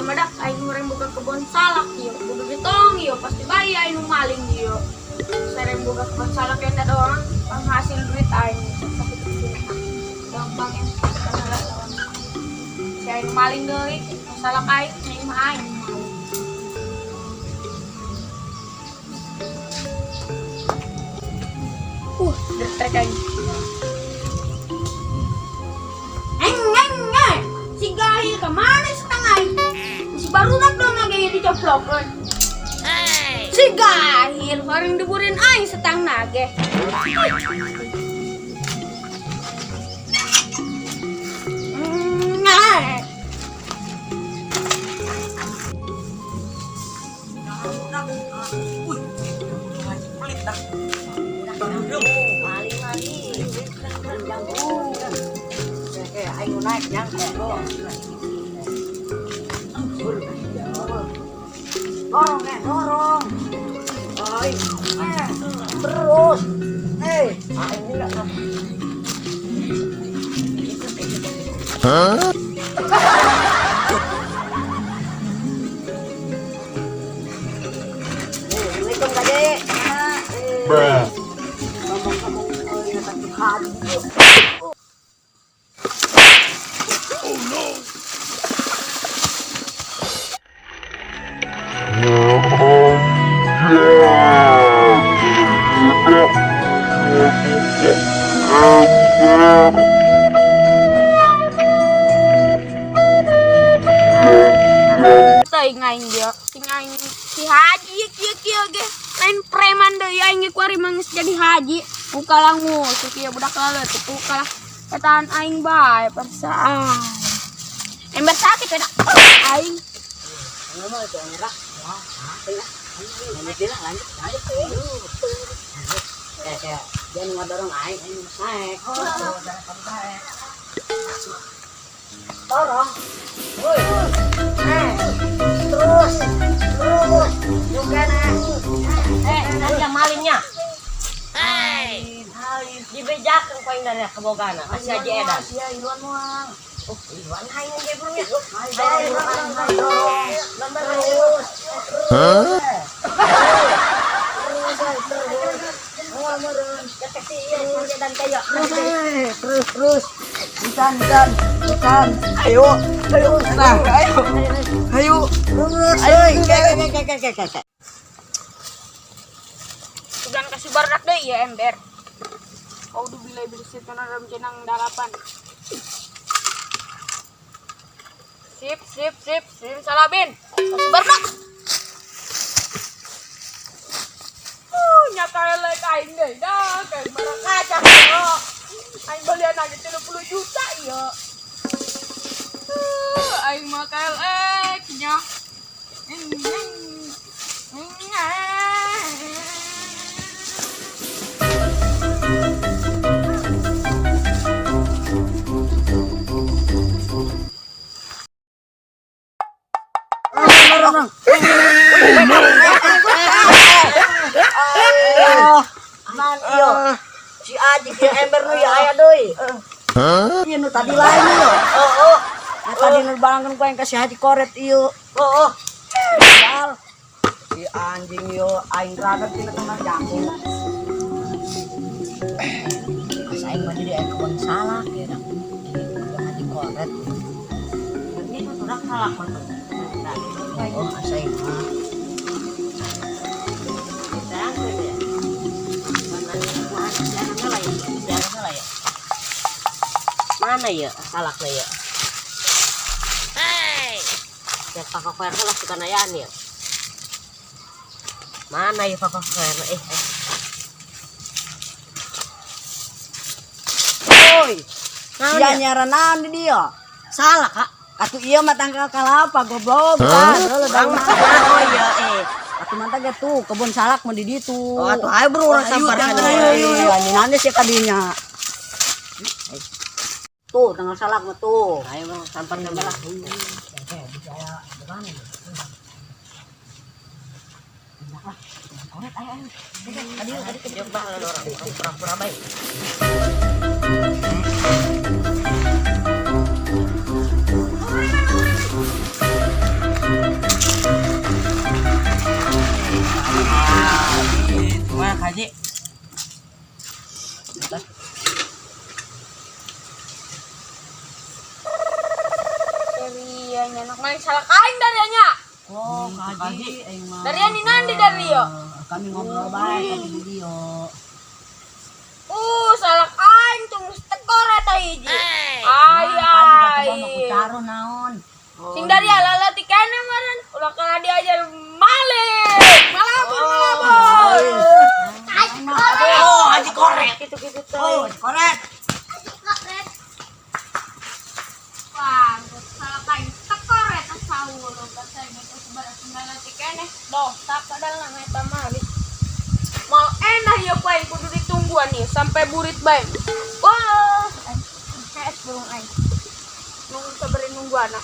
Ieu mah dak aing urang boga kebon salak ieu. Boga getong ieu pasti bae aing nu maling ieu. Sareng boga kebon salak eta doang penghasil duit aing sakit sini. Gampang ya karena lawan. Si aing maling deui, salak aing, aing mah aing maling. Dertrek aing. Eng eng eng. Si Gahil kemana setengah? Si barudak dong lagi dicoplokeun. Si Gahil bareng diburin aing setang nage. Nah. Pelit dah. Maling-maling. Kayak aing nu naik yang kayak dorong eh dorong. Oi, eh terus. Eh, aing enggak. Huh? Assalamualaikum Kade. Bruh. Ngomong-ngomong ingatan Tuhan. Teuing aing dia, sing aing si haji kieu kieu ge. Lain preman deui aing ge kuari mah geus jadi haji. Buka lah ngusuk ieu budak leutik buka lah. Etaan aing bae perasaan. Ember sakit ya dak. Aing. Lanjut lah, lanjut, lanjut. Kayak dia nu ngadorong aing, aing nu naik. Dorong. Woi. Eh, terus, terus. Juga nah. Eh, nanti malingnya. Dibejakeun ku aing dari kebogana, kasih aja edan. Sia iluan moal. Oh, iluan hayang ge bro nya. Ayo, dorong, terus. Huh? Terus, terus. Ikan, ikan, ikan. Ayo, ayo, nah, ayo, ayo, terus, ayo, kayak, kayak, kayak, kayak. Sugan kasih barudak deui ya ember. Kau udah bila bersih tanah dalam cenang dalapan. Sip, sip, sip, sip, salabin. Kasih barudak. Nyata elek aing deui dah, kayak barang kaca yo. Aing belian aja 30 juta ya. Aing mah kelek nya. Man, iyo. Si Aji kieu ember nu ieu aya deui. Huh? Ieu nu tadi lain ieu. Oh, oh, Nu tadi nu balangkeun ku aing ka si Haji Koret ieu. oh, oh. Padahal si anjing ieu aing ragat tina tengah jangkung. Pas aing mah jadi aing kebon salak ya dah. Ini Haji Koret. Ini tuh dak salak mah tuh. Oh, asa aing mah. Mana ya salaknya ya? Hey. Ya pakok koer lah suka nayaan ya. Mana ya pakok koer? Eh, eh. Oi. Naon Sia ya? nyaran naon di dia? Salak, Kak. Atuh ieu mah tangkal kalapa goblok. Hah? Heuh, Urang mah oh iya eh. Atuh mantap ge tuh kebun salak mun di ditu. Oh, atuh ayo bro urang samparkeun. Ayo, ayo, ayo. Anjing sih kadinya. Tuh, tanggal salak mah tuh. Ayo bro samparkeun lah. Coba orang pura-pura baik. nya. Oh, kaji aing mah. Dari ni nandi dari yo. Kami ngobrol bae tadi video. Salak aing tuh tekor eta hiji. Ay ay. Kutaro naon. Sing dari ala tikana maren ulah kana diajar maling. Malabur malabur. Oh, Haji Koret. Gitu-gitu Oh, tuh. koret. Wah, salak aing tekor eta sawul kata itu sebar sendala tikene. Dosa padahal nama eta mah. Mal enak ya paing kudu ditungguan nih sampai burit bae. Wah, es burung aing. Nunggu sabarin nunggu anak.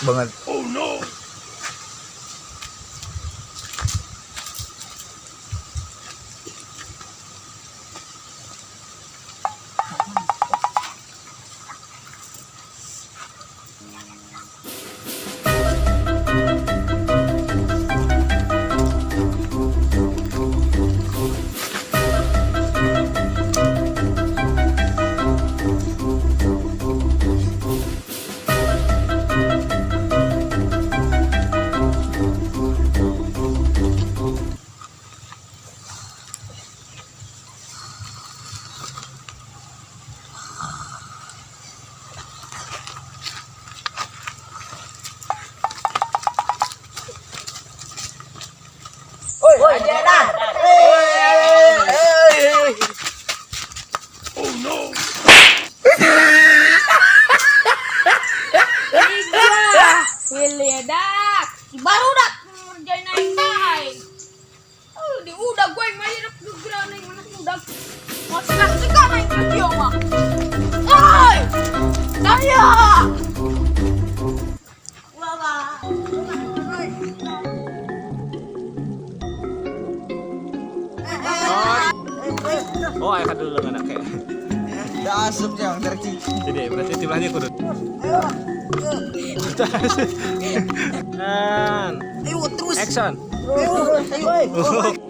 Banget. Oi, Haji Edan. Tiga, Wiledak, baru dak ngerjain aing aing. Oh, di udah gue yang mahirap gegeran aing mana udah. Mau sekarang sekarang aing ke dia mah. Oi, saya. Oh, ayah dulu dengan kayak. Dah asup yang terci. Jadi berarti timlahnya kudu. Dan Ayo terus. action. Ayo, ayo.